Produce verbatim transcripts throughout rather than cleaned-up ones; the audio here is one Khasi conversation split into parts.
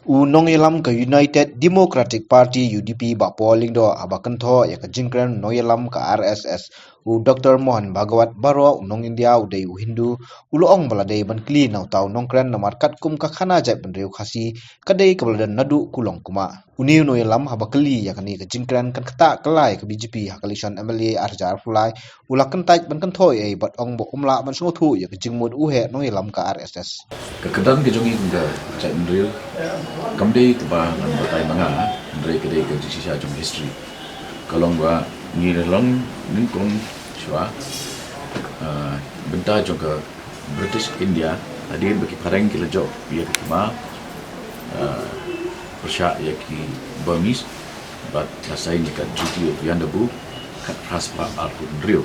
U nongïalam ka United Democratic Party, U D P, Bah Paul Lyngdoh, haba kynthoh ïa ka jingkren nongïalam ka R S S, u Doktor Mohan Bhagwat, baroh u nong India, u dei u Hindu, u la ong ba la dei ban kylli na uta u nongkren namar katkum ka khana jaitbynriew Khasi ka dei kaba la don naduh kulong kumah. Une u nongïalam haba kylli ïa kane ka jingkren kan ktah kylla ïa ka B J P ha ka election M L A ar hajar arphew lai, u la kyntait ban kynthoh ei ei bad ong ba um lah ban sngewthuh ïa ka jingmut u heh nongïalam ka R S S. Ka kyrdan ka jong ngi kum ka jaitbynriew kam dei kaba ngan batai ma nga, hynrei ka dei ka jingshisha jong history. Ka long ba ngi la long nyngkong shuwa, ah, bynta jong ka British India, hadien ba ki phareng ki la jop ïa ka hima, ah, pyrshah ïa ki Burmese, bad la sign ïa ka Treaty of Yandabo, khatphra spah arphew hynriew.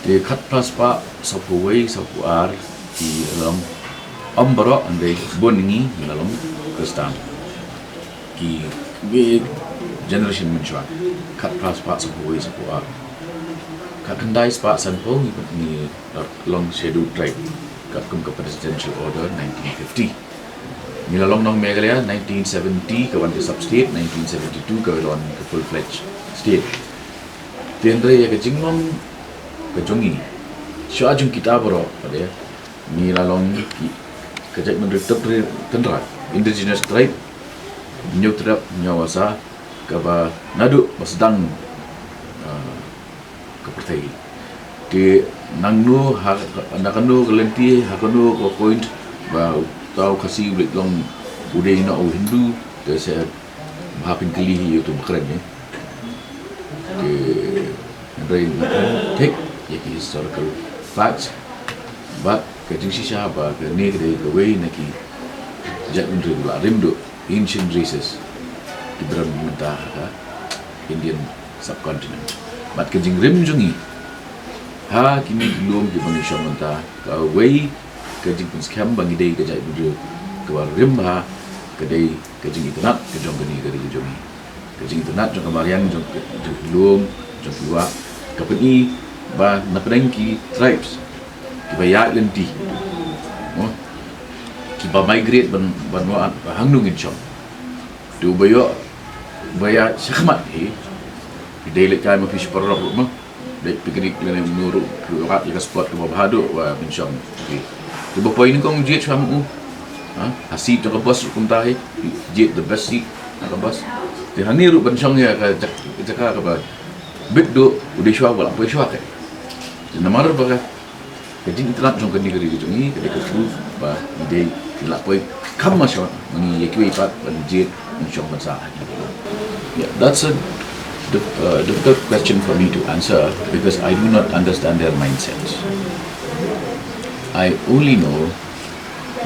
Te khatphra spah sawphew wei sawphew ar ki la long, ym baroh, hynrei bun ngi la long Khristan. Ki, ki generation mynshuwa, khatphra spah sawphew wei sawphew ar. Khatkhyndai spah sanphew ngi, ngi long Scheduled Tribe, katkum ka Presidential Order nineteen fifty. Ngi la long nong Meghalaya nineteen seventy, ka wan ka sub state, nineteen seventy-two ka wan ka full fledged state. Te hynrei ïa ka jinglong ka jong ngi, shuwa jong kita baroh pat de, ngi la long ki, ka jaitbynriew tynrai, tynrai, indigenous tribe, hynñiewtrep hynñiewphew saw, kaba naduh ba sdang, ah, ka pyrthei. Te nangno ha, na kano ka lynti, ha kano ka point ba uta u Khasi u leit long u dei noh u Hindu, te sa bha pynkylli hi ïa uto u ba kren, eh. Te hynrei ngi thik ïa ki historical facts, bad ka jingshisha ba kane ka dei kawei na ki jaitbynriew ba la rim duh, ancient races, kiba don mynta ha ka Indian subcontinent. Bad ka jingrim jong ngi ha kine ki lum kiba ngi shong mynta, kawei ka jingpynskhem ba ngi dei ka jaitbynriew kaba rim bha ka dei ka jingitynnad ka jong kane ka ri ka jong ngi. Ka jingitynnad jong ka mariang, jong ka, jong ki lum, jong ki wah, ka pyni ba na pdeng ki tribes kiba ïaid lynti, mo, kiba migrate ban, ban wad ba hangno ngin shong. Te uba ïoh ba ïaid shakhmat hi, phi dei leit kai ma phi shabar ruh, mo, dei picnic lane mano ruh, phi ïoh ïa ka spot kaba bha duh, wa, phin shong phi. Te ba poi nyngkong jied shuwa ma u, ha, ha seat jong ka bus ruh kumta hi, jied the best seat na ka bus. Te hangne ruh ban shong ïa ka jak-, jaka kaba bit duh, u dei shuwa ba la poi shuwa, ka. Te namar ba ka Ka jingitynnad jong kane ka ri ka jong ngi ka dei ka proof ba ngi dei, ngi lah poi kham ma shuwa, ma ngi ïa kiwei pat ban jied ban shong ban sah ha ki. Yeah, that's a dif-, uh, difficult question for me to answer because I do not understand their mindsets. I only know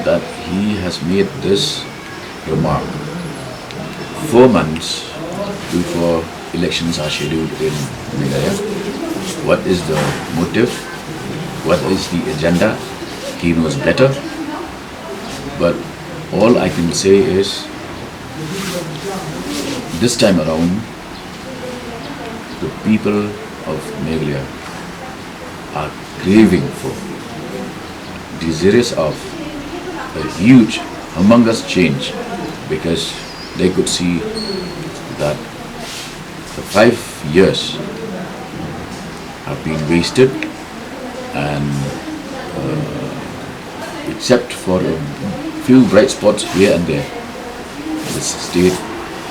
that he has made this remark four months before elections are scheduled in Meghalaya. What is the motive? What is the agenda? He knows better. But all I can say is, this time around, the people of Meghalaya are craving for, desirous of a huge, humongous change, because they could see that the five years have been wasted and, uh, except for a few bright spots here and there, the state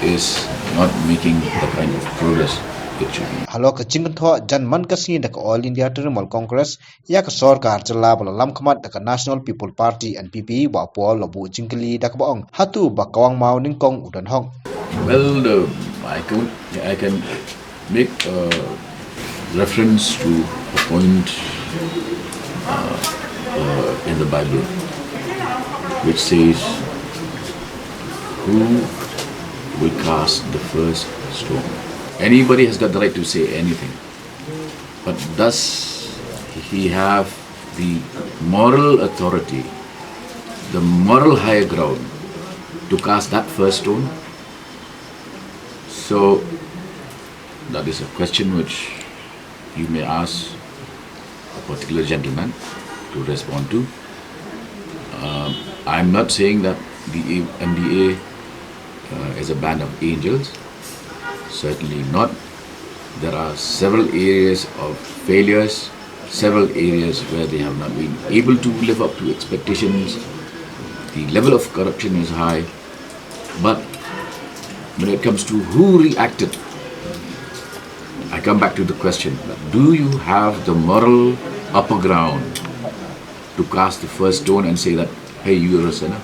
is not making the kind of progress it should be. Halor ka jingkynthoh jan man ka sngi da ka All India Trinamool Congress ïa ka sorkar jylla ba la lamkhmat da ka National People Party, N P P, Bah Paul la buh jingkylli da kaba ong, hato Bah Kawang Maw nyngkong u don hok? Well, the, I can, I can make a reference to a point, uh, uh, in the Bible, which says, "Who will cast the first stone?" Anybody has got the right to say anything, but does he have the moral authority, the moral higher ground to cast that first stone? So, that is a question which you may ask a particular gentleman to respond to. Um, I'm not saying that the M D A uh, is a band of angels. Certainly not. There are several areas of failures, several areas where they have not been able to live up to expectations. The level of corruption is high. But when it comes to who reacted, I come back to the question, do you have the moral upper ground to cast the first stone and say that, hey, you're a sinner?